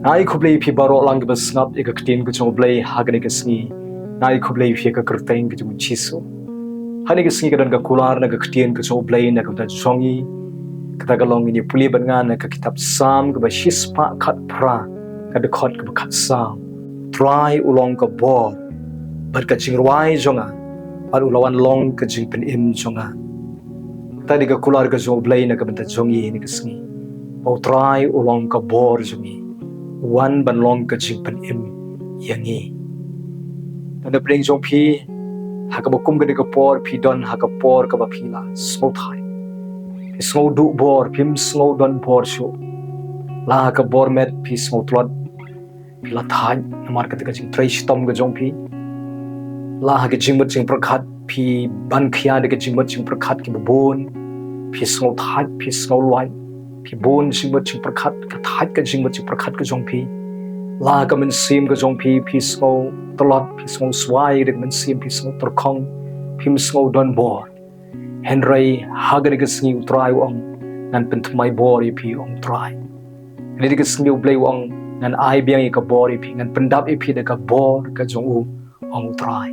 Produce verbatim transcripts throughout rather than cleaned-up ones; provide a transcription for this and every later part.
Nga ai khublei ïa phi baroh lang kiba sngap ïa ka ktien ka jong U Blei ha kane ka sngi. Nga ai khublei ïa phi ha ka kyrteng ka jong U Jisu. Ha kane ka sngi ka don ka kular na ka ktien ka jong U Blei na ka bynta jong ngi. Kata ka long ngin ïa pule bad nga na ka kitab Salm kaba shispah khatphra, ka dkhot kaba khatsaw. U Trai u long ka bor bad ka jingrwai jong nga, bad u la wan long ka jingpynim jong nga. Kata dei ka kular ka jong U Blei na ka bynta jong ngi ha kane ka sngi. Ba U Trai u long ka bor jong ngi, u wan ban long ka jingpynim ïa ngi. Te na pdeng jong phi, ha kaba kum kane ka por phi don ha ka por kaba phi la sngewthait, phi sngew duh bor, phim sngew don bor shuh. La ha ka bor met phi sngew tlot, phi la thait namar kata ka jingtrei shitom ka jong phi. La ha ka jingmut jingpyrkhat phi ban khia da ka jingmut jingpyrkhat kiba bun, phi sngew thait, phi sngew luid, phi bun jingmut jingpyrkhat, ka thait ka jingmut jingpyrkhat ka jong phi. La ha ka mynsiem ka jong phi, phi sngew tlot, phi sngew swai da ka mynsiem, phi sngew tyrkhong, phim sngew don bor. Hynrei ha kane ka sngi U Trai u ong, ngan pynthymmai bor ïa phi, ong U Trai. Kane ka sngi U Blei u ong, ngan ai biang ïa ka bor ïa phi, ngan pyndap ïa phi da ka bor ka jong u, ong U Trai.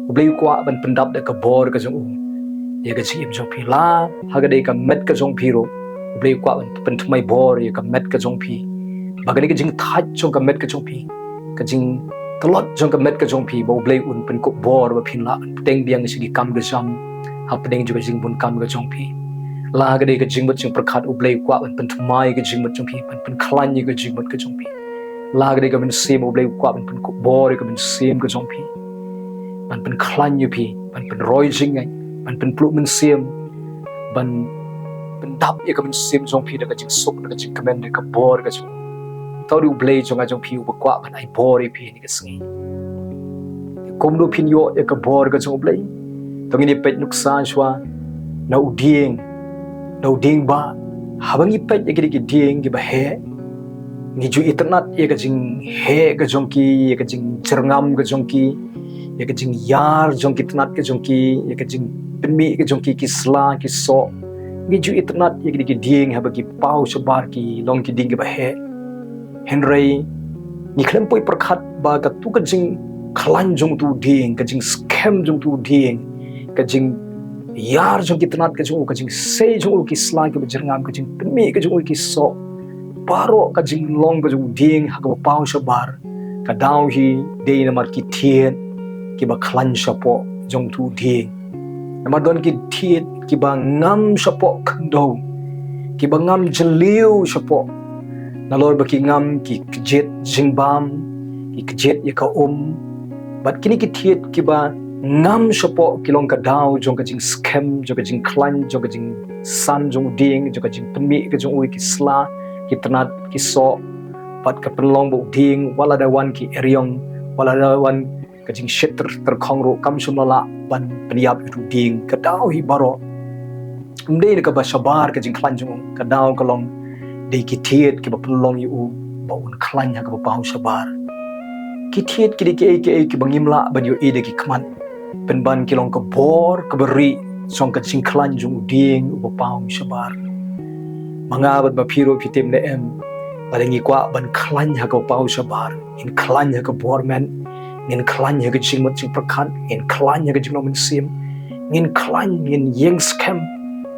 U Blei u kwah ban pyndap da ka bor ka jong u ïa ka jingim jong phi. La ha ka dei ka met ka jong phi ruh, U Blei u kwah ban pynthymmai bor ïa ka met ka jong phi. Ba kane ka jingthait jong ka met ka jong phi, ka jingtlot jong ka met ka jong phi, ba U Blei un pynkup bor ba phin lah ban pdiang biang sha ki kam ka jam hapdeng jong ka jingbun kam ka jong phi. La ha ka dei ka jingmut jingpyrkhat, U Blei u kwah ban pynthymmai ka jingmut jong phi, ban pynkhlaiñ ïa ka jingmut ka jong phi. La ha ka dei ka mynsiem, U Blei u kwah ban pynkup bor ïa ka mynsiem ka jong phi, ban pynkhlaiñ ïa phi, ban pynroi jingngeit, ban pynpluh mynsiem, ban pyndap ïa ka mynsiem jong phi da ka jingsuk, da ka jingkmen, da ka bor ka jong u. Uta u dei U Blei jong nga jong phi uba kwah ban ai bor ïa phi ha kane ka sngi. Kumno phin ïoh ïa ka bor ka jong U Blei? To ngin ïa peit nuksa shuwa na u dieng, na u dieng ba, haba ngi peit ïa kine ki dieng kiba heh, ngi ju itynnad ïa ka jingheh ka jong ki, ïa ka jingjyrngam ka jong ki, ïa ka jingïar jong ki tnat ka jong ki, ïa ka jingpynmih ka jong ki, ki sla, ki soh. Ngi ju itynnad ïa kine ki dieng haba ki paw shabar, ki long ki dieng kiba heh. Hynrei ngi khlem poi pyrkhat ba katu ka jingkhlaiñ jong utu u dieng, ka jingskhem jong utu u dieng, ka jingïar jong ki tnat ka jong u, ka jingsei jong u ki sla kiba jyrngam, ka jingpynmih ka jong u ki soh, baroh ka jinglong ka jong u dieng ha kaba paw shabar, ka daw hi dei namar ki thied kiba khlaiñ shapoh jong utu u dieng. Namar don ki thied kiba ngam shapoh khyndew, kiba ngam jylliew shapoh. Nalor ba ki ngam, ki kjit jingbam, ki kjit ïa ka um. Bad kine ki thied kiba ngam shapoh ki long ka daw jong ka jingskhem, jong ka jingkhlaiñ, jong ka jingsan jong u dieng, jong ka jingpynmih ka jong u ïa ki sla, ki tnat, ki soh. Bad ka pynlong ba u dieng, wat la da wan ki eriong, wat la da wan ka jingshit tyr-, tyrkhong ruh, kam shym la lah ban pynïap ïa utu u dieng. Ka daw hi baroh, ym dei na kaba shabar ka jingkhlaiñ jong u, ka daw ka long dei ki thied kiba pynlong ïa u ba un khlaiñ ha kaba paw shabar. Ki thied ki dei kiei kiei kiba ngim lah ban ïohi da ki khmat, pynban ki long ka bor kaba rieh jong ka jingkhlaiñ jong u dieng uba paw shabar. Ma nga bad ma phi ruh, phi tip ne em, lada ngi kwah ban khlaiñ ha kaba paw shabar, ngin khlaiñ ha ka bor met, ngin khlaiñ ha ka jingmut jingpyrkhat, ngin khlaiñ ha ka jinglong mynsiem, ngin khlaiñ, ngin ïeng skhem,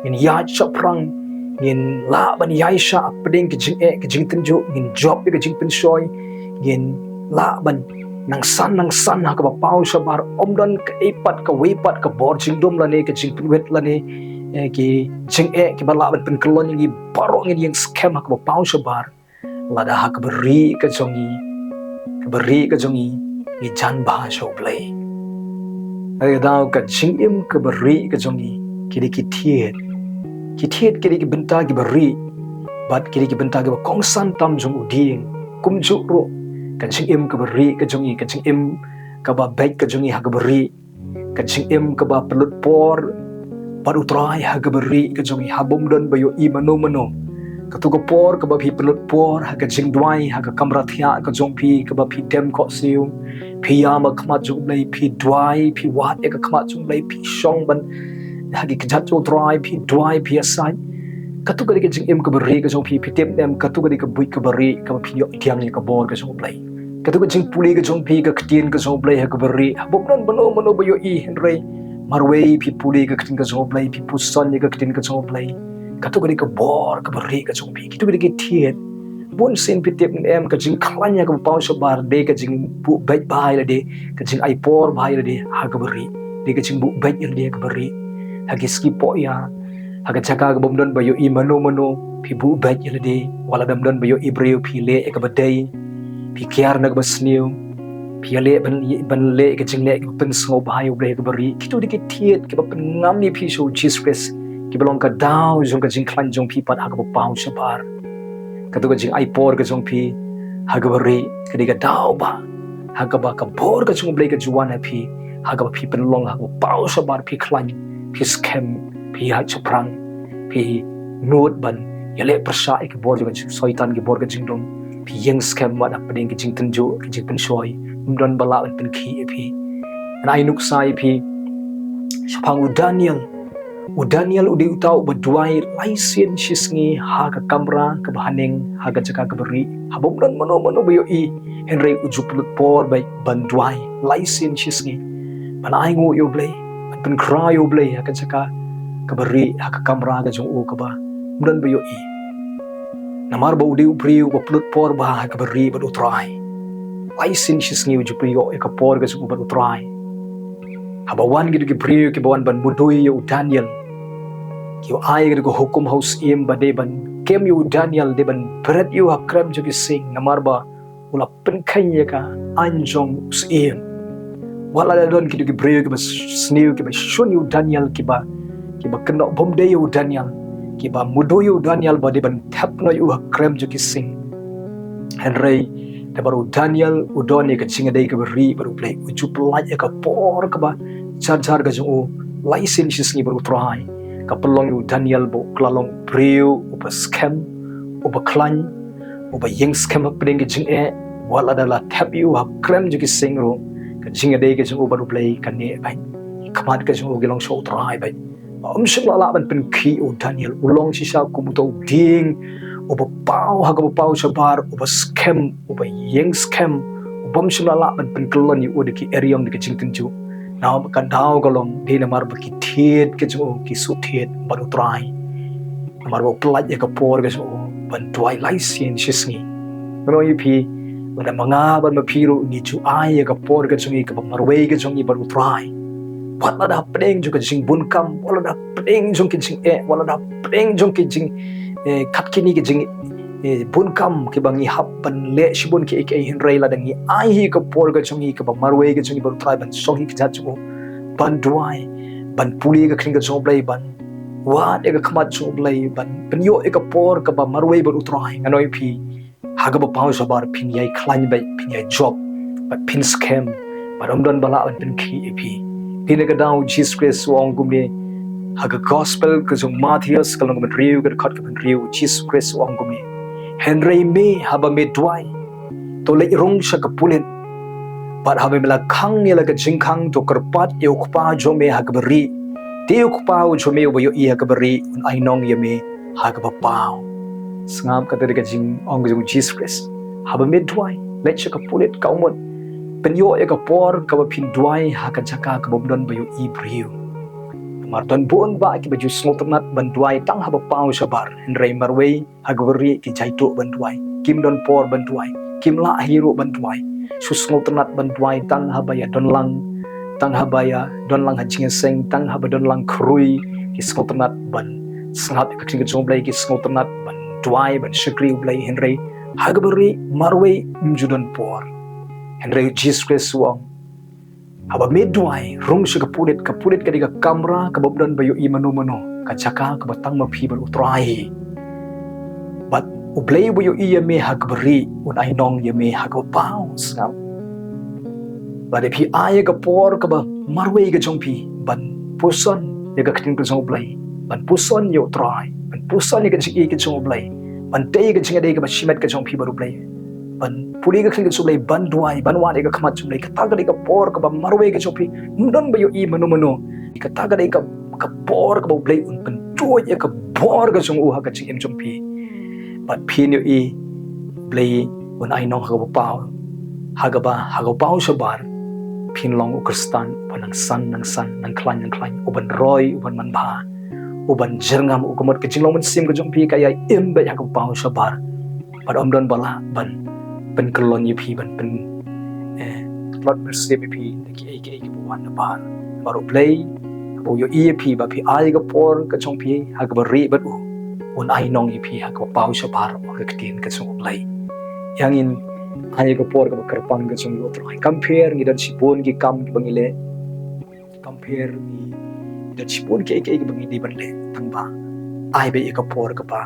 ngin ïaid shaphrang, ngin lah ban ïaishah hapdeng ka jingeh ka jingtynjuh, ngin jop ïa ka jingpynshoi, ngin lah ban nang san nang san ha kaba paw shabar. Ym don kaei pat kawei pat ka bor jingdum lane ka jingpynwit lane, eh, ki jingeh kiba lah ban pynkyllon ïa ngi, baroh ngin ïeng skhem ha kaba paw shabar. Lada ha kaba rieh ka jong ngi, kaba rieh ka jong ngi, ngi jan bha sha U Blei. Ka daw ka jingim kaba rieh ka jong ngi, ki dei ki thied. Ki thied ki dei ki bynta kiba rieh, bad ki dei ki bynta kiba kongsan tam jong u dieng. Kumjuh ruh, ka jingim kaba rieh ka jong ngi, ka jingim kaba beit ka jong ngi ha kaba rieh, ka jingim kaba pynlut por bad U Trai ha kaba rieh ka jong ngi, haba ym don ba ïohi mano mano. Katu ka por kaba phi pynlut por ha ka jingduwai, ha ka kamra thiah ka jong phi, kaba phi dem khohsiew, phi ïam ha khmat jong U Blei, phi duwai, phi wad ïa ka khmat jong U Blei, phi shong ban ha ki kjat jong U Trai, phi duwai, phi ïasaid. Kato ka dei ka jingim kaba rieh ka jong phi, phi tip ne em, kato ka dei ka buit kaba rieh kaba phin ïoh pdiang ïa ka bor ka jong U Blei. Kato ka jingpule ka jong phi ka ktien ka jong U Blei ha kaba rieh, ha bym don mano mano ba ïohi, hynrei marwei phi pule ka ktien ka jong U Blei, phi puson ïa ka ktien ka jong U Blei. Kato ka dei ka bor kaba rieh ka jong phi. Kito ka dei ki thied. Bun sien phi tip ne em, ka jingkhlaiñ ha kaba paw shabar dei ka jingbuh beit bha ïa lade, ka jingai por bha ïa lade ha kaba rieh. Dei ka jingbuh beit ïa lade ha kaba rieh. Ha ki sngi poh ïa, ha ka jaka ka bym don ba ïohi mano mano, phi buh beit ïa lade. Wat la dang ym don ba ïohi briew, phi leh ïa kaba dei, phi kiar na kaba sniew, phi ïaleh ban, ban leh ka jingleh kaba pynsngewbha ïa U Blei ha kaba rieh. Kito dei ki thied kiba pynngam ïa phi sha U Jisu Khrist, kiba long ka daw jong ka jingkhlaiñ jong phi pat ha kaba paw shabar. Kato ka jingai por ka jong phi ha kaba rieh ka dei ka daw ba ha kaba ka bor ka jong U Blei ka ju wan ha phi, ha kaba phi pynlong ha kaba paw shabar, phi khlaiñ, phi skhem, phi ïaid shaphrang, phi nud ban ïaleh pyrshah ïa ki bor jong ka Soitan, ki bor ka jingdum, phi ïeng skhem wat hapdeng ki jingtynjuh, ki jingpynshoi, ym don ba lah ban pynkhih ïa phi. Ngan ai nuksa ïa phi shaphang u Daniel. U Daniel u dei uta uba duwai lai sien shi sngi ha ka kamra kaba haneng, ha ka jaka kaba rieh, ha bym don mano mano ba ïohi, hynrei u ju pynlut por beit ban duwai lai sien shi sngi, ban ainguh ïa U Blei, ban pynkhraw ïa U Blei ha ka jaka kaba rieh, ha ka kamra ka jong u kaba ym don ba ïohi. Namar ba u dei u briew uba pynlut por bha ha kaba rieh bad U Trai. Lai sien shi sngi u ju pynïoh ïa ka por ka jong u bad U Trai. Haba wan kito ki briew kiba wan ban mudui ïa u Daniel, ki ai kito ki hukum ha u syiem ba dei ban kem ïa u Daniel, dei ban bret ïa u ha krem jong ki sing, namar ba u la pynkheiñ ïa ka aiñ jong u syiem. Wat la don kito ki briew kiba sniew, kiba shun ïa u Daniel, kiba, kiba kynnoh bym dei ïa u Daniel, kiba mudui ïa u Daniel ba dei ban thep noh ïa u ha krem jong ki sing. Hynrei namar u Daniel u don ïa ka jingïadei kaba rieh bad U Blei, u ju pyllait ïa ka por kaba jar jar ka jong u lai sien shi sngi bad U Trai. Ka pynlong ïa u Daniel ba u kylla long u briew uba skhem, uba khlaiñ, uba ïeng skhem hapdeng ka jingeh. Wat la da la thep ïa u ha krem jong ki sing ruh, ka jingïadei ka jong u bad U Blei ka neh beit. Ki khmat ka jong u ki long sha U Trai beit. Ba um shym la lah ban pynkhih ïa u Daniel. U long shisha kum uta u dieng uba paw ha kaba paw shabar, uba skhem, uba ïeng skhem, uba um shym la lah ban pynkyllon ïa u da ki eriong, da ki jingtynjuh. Namar ka daw ka long dei namar ba ki thied ka jong u ki shu thied bad U Trai. Namar ba u pyllait ïa ka por ka jong u ban duwai lai sien shi sngi. Ngan ong ïa phi, lada ma nga bad ma phi ruh ngi ju ai ïa ka por ka jong ngi, kaba marwei ka jong ngi bad U Trai, wat la da hapdeng jong ka jingbun kam, wat la da hapdeng jong ka jingeh, wat la da hapdeng jong ka jing, eh, kat kine ki jing, eh, bun kam kiba ngi hap ban leh shibun kiei kiei, hynrei lada ngi ai hi ka por ka jong ngi, kaba marwei ka jong ngi bad U Trai, ban shong hi ka jaka jong u, ban duwai, ban pule ka ktien ka jong U Blei, ban wad ïa ka khmat jong U Blei, ban pynïoh ïa ka por kaba marwei bad U Trai, ngan ong ïa phi, ha kaba paw shabar phin ïai khlaiñ beit, phin ïai jop, bad phin skhem, bad um don ba lah ban pynkhih ïa phi. Te na ka daw u Jisu Khrist u ong kumne ha ka Gospel ka jong u Mathaios, ka lynnong kaba hynriew, ka dkhot kaba hynriew, u Jisu Khrist u ong kumne: Hynrei me, haba me duwai, to leit rung sha ka pulit, bad haba me la khang ïa la ka jingkhang, to kyrpad ïa u Kpa jong me ha kaba rieh. Te u Kpa u jong me uba ïohi ha kaba rieh un ainong ïa me ha kaba paw. Sngap, kata dei ka jingong ka jong u Jisu Khrist. Haba me duwai, leit sha ka pulit, ka umut. Pynïoh ïa ka por kaba phin duwai ha ka jaka kaba ym don ba ïohi briew. Namar don bun bah kiba ju sngewtynnat ban duwai tang haba paw shabar, hynrei marwei ha kaba rieh ki jaituh ban duwai, kim don por ban duwai, kim lah hi ruh ban duwai. Shu sngewtynnat ban duwai tang haba ïa don lang, tang haba ïa don lang ha jingïaseng, tang haba don lang khrui, ki sngewtynnat ban sngap ïa ka ktien ka jong U Blei, ki sngewtynnat ban duwai, ban shakri U Blei, hynrei ha kaba rieh marwei ym ju don por. Hynrei u Jisu Khrist u ong, haba me duwai, rung sha ka pulit, ka pulit ka dei ka kamra kaba ym don ba ïohi mano mano, ka jaka kaba tang ma phi bad U Trai. Bad U Blei uba ïohi ïa me ha kaba rieh un ainong ïa me ha kaba paw. Sngap. Bad phi ai ïa ka por kaba marwei ka jong phi ban puson ïa ka ktien ka jong U Blei, ban puson ïa U Trai, ban puson ïa ka jingïeit ka jong U Blei, ban tei ïa ka jingïadei kaba shimet ka jong phi bad U Blei, ban pule ïa ka ktien ka jong U Blei, ban duwai, ban wad ïa ka khmat jong U Blei. Kata ka dei ka por kaba marwei ka jong phi, ym don ba ïohi mano mano. Kata ka dei ka, ka por kaba U Blei un pynduid ïa ka bor ka jong u ha ka jingim jong phi. Bad phin ïohi Blei un ai nong ha kaba paw, ha kaba, ha kaba paw shabar phin long u Khristan uba nang san nang san, nang khlaiñ nang khlaiñ, uban roi, uban manbha, uban jyrngam, u ka mut ka jinglong mynsiem ka jong phi ka ïai im beit ha kaba paw shabar. Bad ym don ba lah ban pynkyllon ïa phi, ban pyn, eh, tlot mynsiem ïa phi na kiei kiei kiba wan na bha. Namar U Blei haba u ïohi ïa phi ba phi ai ka por ka jong phi ha kaba rieh bad u, un ai nong ïa phi ha kaba paw shabar, ha ka ktien ka jong U Blei. Ïa ngin ai ka por kaba kyrpang ka jong u Trai. Kam pher ngi don shibun ki kam kiba ngi leh, kam pher ngi don shibun kiei kiei kiba ngi dei ban leh, tang ba ai beit ïa ka por kaba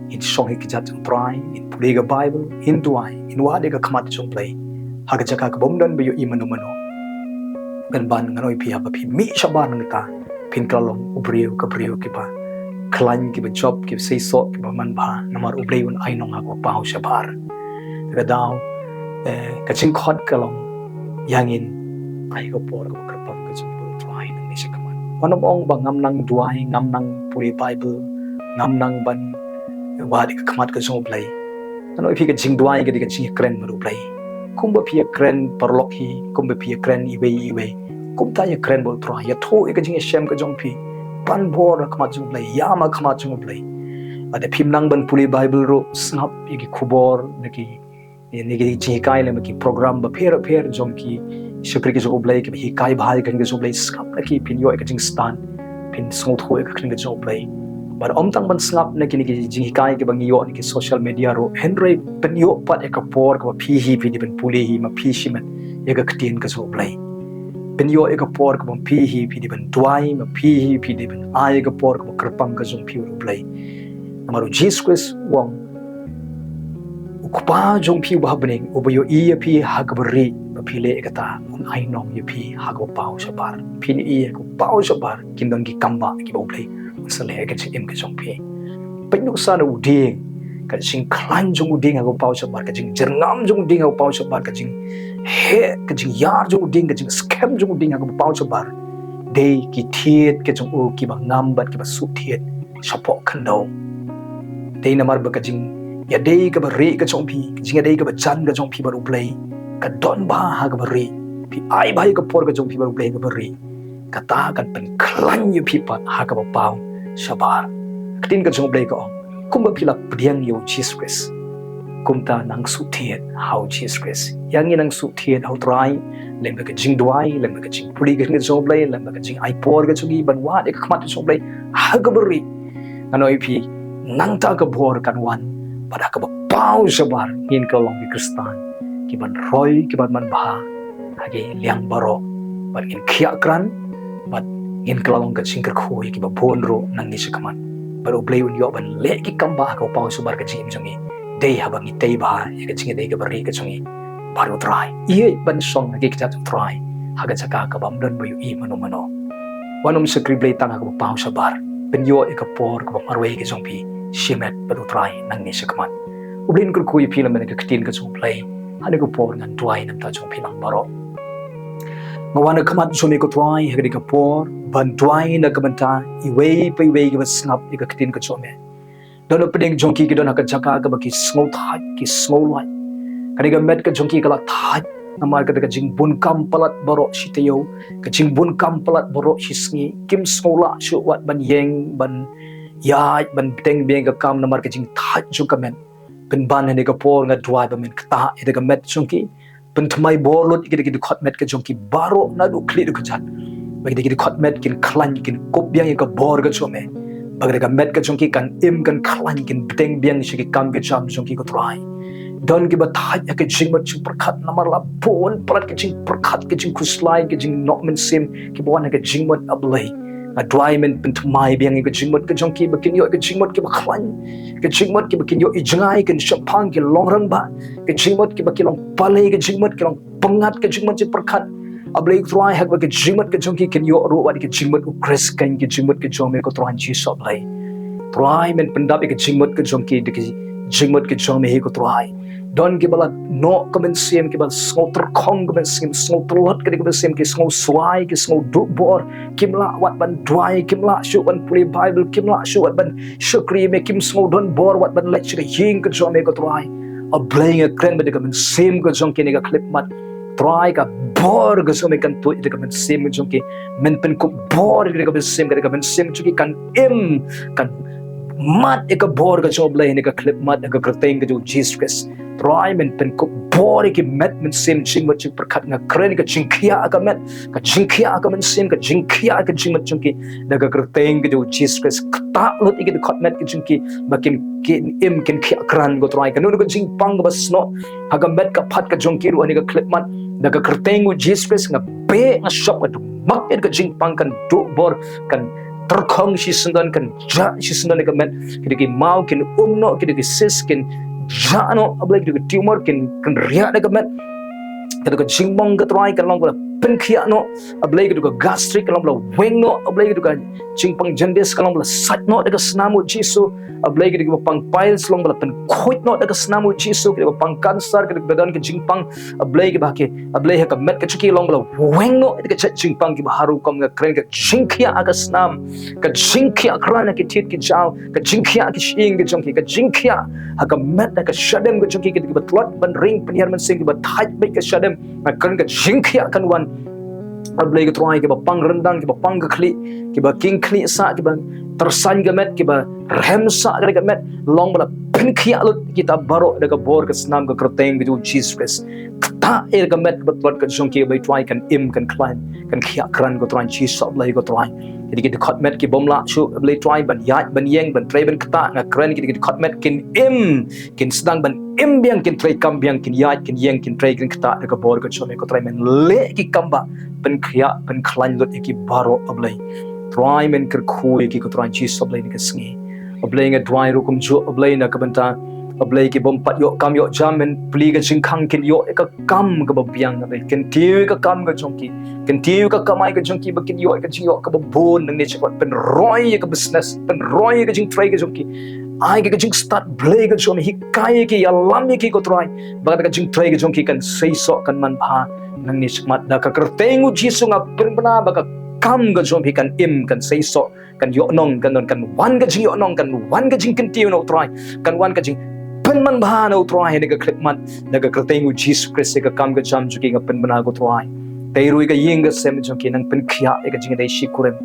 ngin shong ha ki kjat jong U Trai, ngin pule ka Baibl, ngin duwai, ngin wad ïa ka khmat jong U Blei ha ka jaka kaba ym don ba ïohi mano mano. Pynban ngan ong ïa phi, haba phi mih shabar nangta, phin kylla long u briew, ka briew kiba khlaiñ, kiba jop, kiba seisoh, kiba manbha, namar U Blei un ai nong ha kaba paw shabar. Ka daw, eh, ka jingkhot ka long, ïa ngin ai ka por kaba kyrpang ka jong U Trai nangne shakhmat. Wat nym ong ba ngam nang duwai, ngam nang pule Baibl, ngam nang ban wad ïa ka khmat ka jong U Blei. Ngan ong ïa phi, ka jingduwai ka dei ka jingïakren bad U Blei. Kumba phi ïakren paralok hi, kumba phi ïakren iwei iwei, kumta ïakren bad U Trai. Ïathuh ïa ka jingïashem ka jong phi, pan bor ha khmat jong U Blei, ïam ha khmat jong U Blei. Bad lada phim nang ban pule Baibl ruh, sngap ïa ki khubor na ki, na ki jinghikai lem ki program bapher bapher jong ki shakri ki jong U Blei kiba hikai bha ïa ka ktien ka jong U Blei, sngap na ki, phin ïoh ïa ka jingstad, phin sngewthuh ïa ka ktien ka jong U Blei. Bad ym tang ban sngap na kine ki jinghikai kiba ngi ïoh na ki social media ruh, hynrei pynïoh pat ïa ka por kaba phi hi phi dei ban pule hi, ma phi shimet ïa ka ktien ka jong U Blei. Pynïoh ïa ka por kaba phi hi phi dei ban duwai, ma phi hi phi dei ban ai ïa ka por kaba kyrpang ka jong phi bad U Blei. Namar U Jisu Khrist u ong, U Kpa jong phi uba ha bneng, uba ïohi ïa phi ha kaba rieh, ba phi leh ïa kata, un ai nong ïa phi ha kaba paw shabar. Phin ïohi ha kaba paw shabar kin don ki kambah kiba U Blei un sa leh ha ka jingim ka jong phi. Peit nuksa na u dieng, ka jingkhlaiñ jong u dieng ha kaba paw shabar, ka jingjyrngam jong u dieng ha kaba paw shabar, ka jingheh, ka jingïar jong u dieng, ka jingskhem jong u dieng ha kaba paw shabar. Dei ki thied ka jong u kiba ngam bad kiba suk thied shapoh khyndew. Dei namar ba ka jingïadei kaba rieh ka jong phi, ka jingïadei kaba jan ka jong phi bad U Blei, ka don bha ha kaba rieh. Phi ai bha ïa ka por ka jong phi bad U Blei ha kaba rieh, kata kan pynkhlaiñ ïa phi pat ha kaba paw shabar. Ka ktien ka jong U Blei ka ong, kumba phi la pdiang ïa U Jisu Khrist, kumta nang suk thied ha U Jisu Khrist. Ïa ngi nang suk thied ha U Trai, lem bad ka jingduwai, lem bad ka jingpule ka ktien ka jong U Blei, lem bad ka jingai por ka jong ngi ban wad ïa ka khmat ka jong U Blei ha kaba rieh. Ngan ong ïa phi, nangta ka bor kan wan, bad ha kaba paw shabar ngin kylla long ki Khristan kiban roi, kiban manbha ha ki liang baroh, bad ngin khiah krat, bad ngin kylla long ka jingkyrkhu ïa kiba bun ruh nangne shakhmat. Bad U Blei un ïoh ban leh ki kambah ha kaba paw shabar ka jingim jong ngi, dei haba ngi tei bha ïa ka jingïadei kaba rieh ka jong ngi bad U Trai. Ïeit ban shong ha ki kjat U Trai, ha ka jaka kaba ym don ba ïohi mano mano. Wat nym shakri Blei tang ha kaba paw shabar, pynïoh ïa ka por kaba marwei ka jong phi shimet bad U Trai nangne shakhmat. U Blei un kyrkhu ïa phi lem bad ka ktien ka jong U Blei. Ha kane ka por ngan duwai na ka bynta jong phi lang baroh. Nga wan ha khmat jong me ko Trai ha kane ka por ban duwai na ka bynta iwei pa iwei kiba sngap ïa ka ktien ka jong me. Don hapdeng jong ki, ki don ha ka jaka kaba ki sngewthait, ki sngewlait. Kane ka met ka jong ki ka la thait namar kata ka jingbun kam palat baroh shi taïew, ka jingbun kam palat baroh shi sngi. Kim sngew lah shuh wat ban ïeng, ban ïaid, ban bteng biang ïa ka kam namar ka jingthait jong ka met. Pynban ha kane ka por nga duwai ba men ktah ïa ka met jong ki. Pynthymmai bor lut ïa ki dkhot met ka jong ki baroh naduh khlieh haduh kjat. Ba ki dkhot met kin khlaiñ, kin kup biang ïa ka bor ka jong me. Ba ka met ka jong ki kan im, kan khlaiñ, kin bteng biang sha ki kam ki jam jong ki ko Trai. Don kiba thait ha ka jingmut jingpyrkhat namar la bun palat ka jingpyrkhat, ka jingkhuslai, ka jingnoh mynsiem kiba wan ha ka jingmut, A Blei. Nga duwai men pynthymmai biang ïa ka jingmut ka jong ki ba kin ïoh ïa ka jingmut kiba khlaiñ, ka jingmut kiba kin ïoh ïa jngai, kin shemphang, kin long rangbah, ka jingmut kiba kin long pale, ka jingmut kin long pyngngad, ka jingmut jingpyrkhat. A Blei Trai, ha kaba ka jingmut ka jong ki kin ïoh ruh wat ïa ka jingmut U Khrist, ka jingmut ka jong me ko Trai Jisu A Blei. Trai, men pyndap ïa ka jingmut ka jong ki da ka jingmut ki jong me hi ko Trai. Don kiba la noh ka mynsiem, kiba sngew tyrkhong ka mynsiem, sngew tlot ka dei ka mynsiem, ki sngew swai, ki sngew duh bor, kim lah wat ban duwai, kim lah shuh ban pule Bible, kim lah shuh wat ban shakri me, kim sngew don bor wat ban leit sha ka ïing ka jong me ko Trai. A Blei nga kren ba da ka mynsiem ka jong ki ne ka khyllipmat, Trai, ka bor ka jong me kan tuid da ka mynsiem ka jong ki. Men pynkup bor da ka mynsiem, ka da ka mynsiem ka jong ki kan im, kan mad ïa ka bor ka jong U Blei ne ka khyllipmat, da ka kyrteng ka jong U Jisu Khrist. Trai, men pynkup bor ïa ki met mynsiem, jingmut jingpyrkhat, nga kren ka jingkhiah ka met, ka jingkhiah ka mynsiem, ka jingkhiah ka jingmut jong ki, da ka kyrteng ka jong U Jisu Khrist. Ktah lut ïa ki dkhot met ka jong ki ba kin, kin im, kin khiah krat ko Trai. Kano kano ka jingpang kaba snoh ha ka met ka phad ka jong ki ruh ha ne ka khyllipmat, da ka kyrteng U Jisu Khrist nga beh, nga shop, nga duh mak ïa ka jingpang kan duh bor, kan tyrkhong shisyndon, kan jah shisyndon ïa ka met. Ki dei ki maw kin um noh, ki dei ki cyst kin jah noh, A Blei, ki dei ki tumor kin, kin riah da ka met. Ka dei ka jingmong ka Trai kan long ba la pynkhiah noh, A Blei, ka dei ka gastric kan long ba la weng noh, A Blei, ka dei ka jingpang jaundice kan long ba la sait noh da ka snam U Jisu. A Blei, ka dei kaba pang piles long ba la pynkhuid noh da ka snam U Jisu, ka dei kaba pang cancer, ka dei kaba don ka jingpang, A Blei, kaba ki, A Blei, ha ka met ka jong ki long ba la weng noh da ka jait jingpang kiba harum, kum nga kren ka jingkhiah ha ka snam, ka jingkhiah krat ha ki thied ki jaw, ka jingkhiah ha ki shyieng ka jong ki, ka jingkhiah ha ka met, ha ka shadem ka jong ki, ki dei kiba tlot ban ring pynhiar mynsiem, kiba thait beit ka shadem, nga kren ka jingkhiah kan wan. A Blei ko Trai, kiba pang ryndang, kiba pang ka khlieh, kiba king khlieh sah, kiba tyrsan ka met, kiba rhem sah ka met, long ba la pynkhiah lut kita baroh da ka bor ka snam ka kyrteng ka jong U Jisu Khrist. Ktah ïa ka met kaba tlot ka jong ki, A Blei Trai, kan im, kan khlaiñ, kan khiah krat ko Trai Jisu, A Blei ko Trai. Ki dei ki dkhot met ki bym lah shuh, A Blei Trai, ban ïaid ban ïeng, ban trei ban ktah, nga kren ki dei ki dkhot met kin im, kin sdang ban im biang, kin trei kam biang, kin ïaid, kin ïeng, kin trei, kin ktah da ka bor ka jong me ko Trai. Men leh ki kam ba pynkhiah, pynkhlaiñ lut ïa ki baroh, A Blei. Trai, men kyrkhu ïa ki ko Trai Jisu, A Blei, na ka sngi. A Blei, nga duwai ruh kumjuh, A Blei, na ka bynta, A Blei, ki bym pat ïoh kam ïoh jam, men plie ka jingkhang kin ïoh ïa ka kam kaba biang, A Blei. Kyntiew ïa ka kam ka jong ki, kyntiew ïa ka kamai ka jong ki ba kin ïoh ïa ka jingïoh kaba bun nangne shakhmat. Pynroi ïa ka business, pynroi ïa ka jingtrei ka jong ki. Ai ka jingstad, Blei, ka jong me, hikai ïa ki, ïalam ïa ki ko Trai, ba ka jingtrei ka jong ki kan seisoh, kan manbha nangne shakhmat. Da ka kyrteng U Jisu nga pynbna ba ka kam ka jong phi kan im, kan seisoh, kan ïohnong, kan don, kan wan ka jingïohnong, kan wan ka jingkyntiew na U Trai, kan wan ka jingpynmanbha na U Trai ha ne ka khyllipmat. Da ka kyrteng U Jisu Khrist ïa ka kam ka jam jong ki nga pynbna ko Trai. Tei ruh ïa ka ïing ka sem jong ki, nang pynkhiah ïa ka jingïadei shi kurim.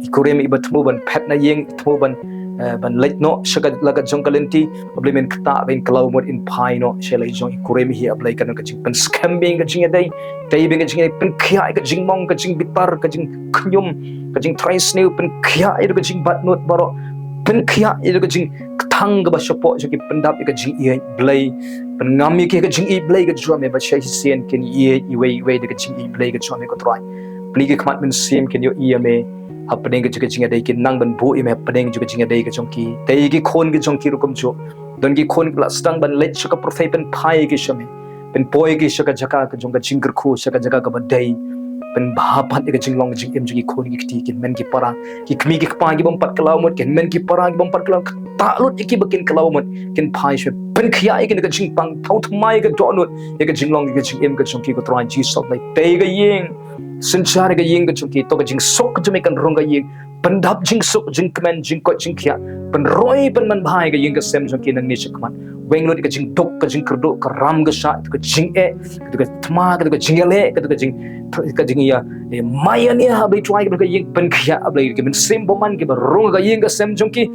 I kurim iba thmu ban phet na ïing, thmu ban, eh, ban leit noh sha ka, la ka jong ka lynti, A Blei, men ktah ba in kylla mut, in phai noh sha la jong i kurim hi, A Blei, kan don ka jingpynskhem biang ka jingïadei. Tei biang ka jingïadei, pynkhiah ïa ka jingmong, ka jingbitar, ka jingkhñium, ka jingtrei sniew, pynkhiah ïa ka jingbat nud baroh, pynkhiah ïa ka jingkthang kaba shapoh jong ki, pyndap ïa ka jingïeit, Blei. Pynngam ïa ki ha ka jingïeit, Blei, ka jong me, ba shisien kin ïeit iwei iwei da ka jingïeit, Blei, ka jong me ko Trai. Plie ki khmat mynsiem kin ïohi ïa me hapdeng ka jong ka jingïadei, kin nang ban buh ïa me hapdeng ka jong ka jingïadei ka jong ki. Tei ki khun ka jong ki ruh kumjuh. Don ki khun kiba la sdang ban leit sha ka pyrthei, pynphai ïa ki sha me. Pynpoi ïa ki sha ka jaka ka jong ka jingkyrkhu, sha ka jaka kaba dei. Pynbha pat ïa ka jinglong ka jingim jong ki khun ki kti, kin men ki para, ki kmie ki kpa ki bym pat kylla mut, kin men ki para ki bym pat kylla mut. Ktah lut ïa ki ba kin kylla mut, kin phai sha me. Pynkhiah ïa ki na ka jingpang, thaw thymmai ïa ka dohnud, ïa ka jinglong, ïa ka jingim ka jong ki ko Trai Jisu, A Blei. Tei ka ïing, synshar ïa ka ïing ka jong ki, to ka jingsuk ka jong me kan rung ka ïing. Pyndap jingsuk, jingkmen, jingkoit jingkhiah. Pynroi, pynmanbha ïa ka ïing ka sem jong ki nangne shakhmat. Weng lut ïa ka jingduk, ka jingkyrduh, ka ram ka shah, ka jingeh, ka thma, ka jingïaleh, ka jing, ka jingïa, eh, maian ïa, A Blei Trai, ka ïing, pynkhiah, A Blei, ka mynsiem bymman kiba rung ka ïing ka sem jong ki.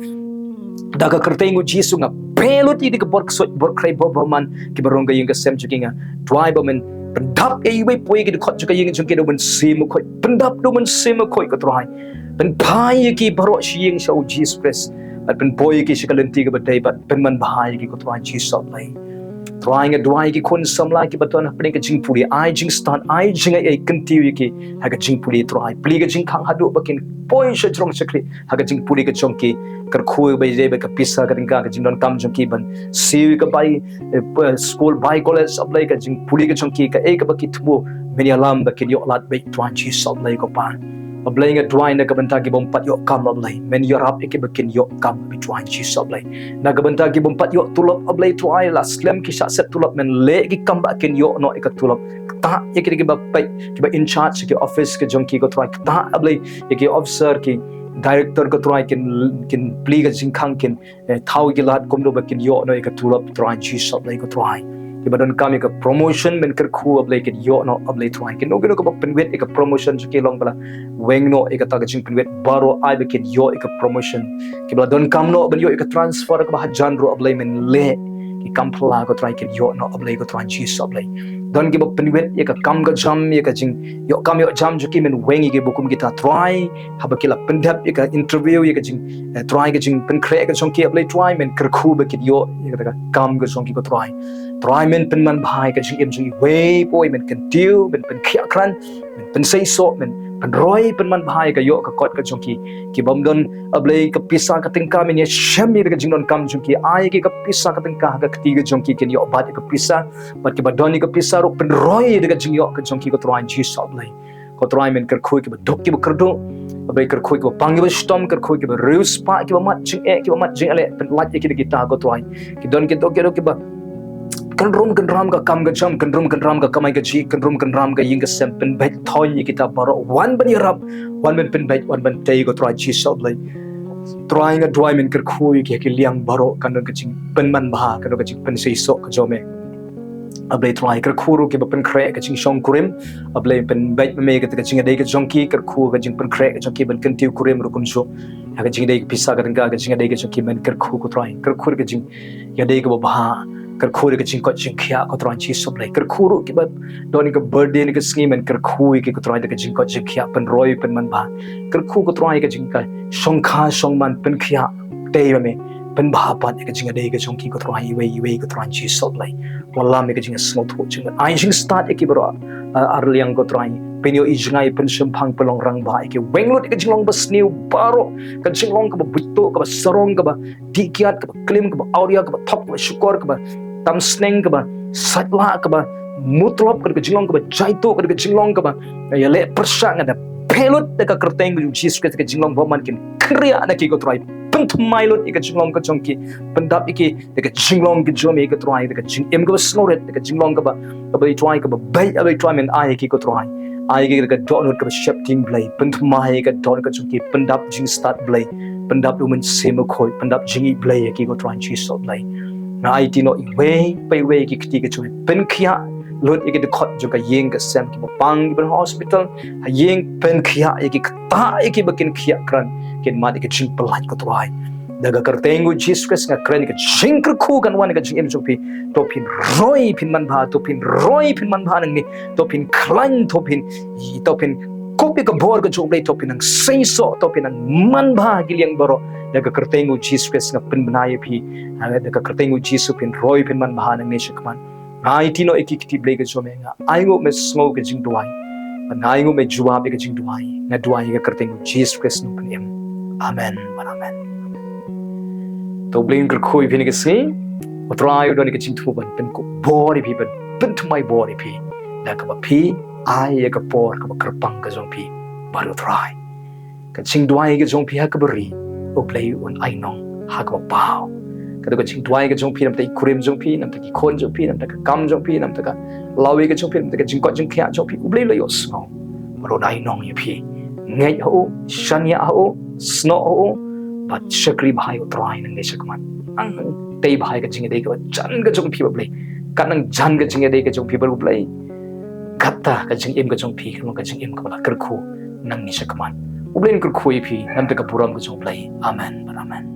Da ka kyrteng U Jisu nga beh lut ïa ka bor ksuid, bor khrei, bor bymman kiba rung ka ïing ka sem jong ki, nga duwai ba men pyndap ïa iwei pa iwei ki dkhot jong ka ïing jong ki da U Mynsiem Bakhuid. Pyndap da U Mynsiem Bakhuid ko Trai. Pynphai ïa ki baroh sha ïing sha U Jisu Khrist. Bad pynpoi ïa ki sha ka lynti kaba dei, bad pynmanbha ïa ki ko Trai Jisu, A Blei. Trai, nga duwai ïa ki khun samla kiba don hapdeng ka jingpule, ai jingstad, ai jingaiei, kyntiew ïa ki ha ka jingpule Trai. Plie ka jingkhang haduh ba kin poi sha jrong shakri ha ka jingpule ka jong ki. Kyrkhu ba ïadei bad ka pisa ka tyngka, ka jingdonkam jong ki ban siew ka bai, eh, pa-, skul bai college, A Blei, ka jingpule ka jong ki, kaei kaba ki thmu, men ïalam ba kin ïoh lad beit, Trai Jisu A Blei ko Pa. A Blei, nga duwai na ka bynta ki bym pat ïoh kam, A Blei, men ïarap ïa ki ba kin ïoh kam, Trai Jisu A Blei. Na ka bynta ki bym pat ïoh tulop, A Blei Trai, la slem ki shah set tulop, men leh ki kam ba kin ïoh noh ïa ka tulop. Ktah ïa ki, kiba peit, kiba in charge ki office ka jong ki ko Trai, ktah, A Blei, ïa ki officer, ki director ko Trai, kin, kin plie ka jingkhang, kin, eh, thaw ki lad kumno ba kin ïoh noh ïa ka tulop, Trai Jisu A Blei ko Trai. Kiba donkam ïa ka promotion, men kyrkhu, A Blei, kin ïoh noh, A Blei Trai. Kino kino kiba pynwit ïa ka promotion jong ki, long ba la weng noh ïa kata ka jingpynwit baroh, ai ba kin ïoh ïa ka promotion. Kiba la donkam noh ban ïoh ïa ka transfer kaba hajan ruh, A Blei, men leh ki kam phylla ko Trai, kin ïoh noh, A Blei ko Trai Jisu A Blei. Don kiba pynwit ïa ka kam ka jam, ïa ka jingïoh kam ïoh jam jong ki, men weng ïa ki ba kum kita Trai. Haba ki la pyndep ïa ka interview, ïa ka jing, eh, Trai, ka jingpynkhreh ka jong ki, A Blei Trai, men kyrkhu ba kin ïoh ïa kata ka kam ka jong ki ko Trai. Trai, men pynman bha ïa ka jingim jong iwei pa iwei, men kyntiew, men pynkhiah krat, men pynseisoh, men pynroi, pynman bha ïa ka ïoh ka kot ka jong ki. Ki bym don, A Blei, ka pisa ka tyngka, men ïashem ïa ka jingdonkam jong ki, ai ki ka pisa ka tyngka ha ka kti ka jong ki, kin ïoh bat ïa ka pisa, bad kiba don ïa ka pisa ruh, pynroi ïa ka jingïoh ka jong ki ko Trai Jisu A Blei. Ko Trai, men kyrkhu ïa kiba duk kiba kyrduh, A Blei, kyrkhu ïa kiba pang kiba shitom, kyrkhu ïa kiba riewspah, kiba mad jingeh, kiba mad jingeh, leh pynlait ïa ki da kita ko Trai. Ki don ki duk ki duk kiba kynrum kynram ka kam ka jam, kynrum kynram ka kamai kajih, kynrum kynram ka ïing ka sem, pynbeit thoiñ ïa kita baroh, wan ban ïarap, wan ban pynbeit, wan ban tei ko Trai Jisu A Blei. Trai, nga duwai, men kyrkhu ïa ki ha ki liang baroh, kan don ka jingpynman bha, kan don ka jingpynseisoh ka jong me, A Blei Trai. Kyrkhu ruh kiba pynkhreh ka jingshongkurim, A Blei, pynbeit ma me kata ka jingïadei ka jong ki, kyrkhu ka jingpynkhreh ka jong ki ban kyntiew kurim ruh kumjuh ha ka jingïadei ka pisa ka tyngka, ka jingïadei ka jong ki, men kyrkhu ko Trai. Kyrkhu ka jing ïadei kaba bha, kyrkhu da ka jingkoit jingkhiah ko Trai Jisu A Blei. Kyrkhu ruh kiba don ka birthday ha kane ka sngi, men kyrkhu ïa ki ko Trai da ka jingkoit jingkhiah, pynroi pynman bha. Kyrkhu ko Trai ka jingkha shongkha shongman, pynkhiah, tei ma me, pynbha pat ïa ka jingïadei ka jong ki ko Trai, iwei iwei ko Trai Jisu A Blei. Wallam ïa ka jingsngewthuh jingmut, ai jingstad ïa ki baroh, ah, ar liang ko Trai. Pynïohi jngai, pynshemphang, pynlong rangbah ïa ki, weng lut ïa ka jinglong basniew baroh, ka jinglong kaba buit tuh, kaba sarong, kaba dih kiad, kaba klim, kaba awria, kaba thok, kaba shukor, kaba tam sneng, kaba sait lah, kaba mutlop, ka dei ka jinglong kaba jaituh, ka dei ka jinglong kaba ïaleh pyrshah. Nga da peit lut da ka kyrteng ka jong u Jisu Khrist, ka jinglong bymman kin kynriah na ki ko Trai. Pynthymmai lut ïa ka jinglong ka jong ki, pyndap ïa ki da ka jinglong ka jong me ko Trai, da ka jingim kaba sngewrit, da ka jinglong kaba, kaba Trai, kaba beit, kaba Trai, men ai ïa ki ko Trai. Ai ïa ki da ka dohnud kaba sheptieng Blei, pynthymmai ïa ka dohnud ka jong ki, pyndap jingstad Blei, pyndap U Mynsiem Bakhuid, pyndap jingïeit Blei ïa ki ko Trai Jisu Blei. Nga aiti noh iwei pa iwei ki kti ki jong me, pynkhiah lut ïa ki dkhot jong ka ïing ka sem, kiba pang, kiba ha hospital, ha ïing, pynkhiah ïa ki, ktah ïa ki ba kin khiah krat, kin mad ïa ka jingpyllait ko Trai. Da ka kyrteng u Jisu Khrist nga kren ïa ka jingkyrkhu kan wan ïa ka jingim jong phi. To phin roi phin man bha, to phin roi phin man bha nangne, to phin khlaiñ, to phin, to phin kup ïa ka bor ka jong U Blei, to phin nang seisoh, to phin nang man bha ha ki liang baroh. Da ka kyrteng u Jisu Khrist nga pynbna ïa phi. Da ka kyrteng u Jisu phin roi phin man bha nangne shakhmat. Nga aiti noh ïa ki kti Blei ka jong me, nga ai nguh me sngew ka jingduwai, bad nga ai nguh me jubab ïa ka jingduwai. Nga duwai ha ka kyrteng u Jisu Khrist, nongpynim. Amen bad amen. To U Blei un kyrkhu ïa phi ha kane ka sngi. U Trai u don ïa ka jingthmu ban pynkup bor ïa phi, ban pynthymmai bor ïa phi, da kaba phi ai ïa ka por kaba kyrpang ka jong phi bad U Trai. Ka jingduwai ka jong phi ha kaba ri, U Blei un ai nong ha kaba paw. Ka dei ka jingduwai ka jong phi namar ki kurim jong phi, namar ki khun jong phi, namar ka kam jong phi, namar ka lawei ka jong phi, namar ka jingkoit jingkhiah jong phi, U Blei u la ïohsngew bad un ai nong ïa phi. Ngeit ha u, shaniah ha u, snoh ha u, bad shakri bha ïa U Trai nangne shakhmat. Nang tei bha ïa ka jingïadei kaba jan ka jong phi bad U Blei. Kat nang jan ka jingïadei ka jong phi bad U Blei, kata ka jingim ka jong phi kan long ka jingim kaba la kyrkhu nangne shakhmat. U Blei un kyrkhu ïa phi, namar ka burom ka jong U Blei. Amen bad amen.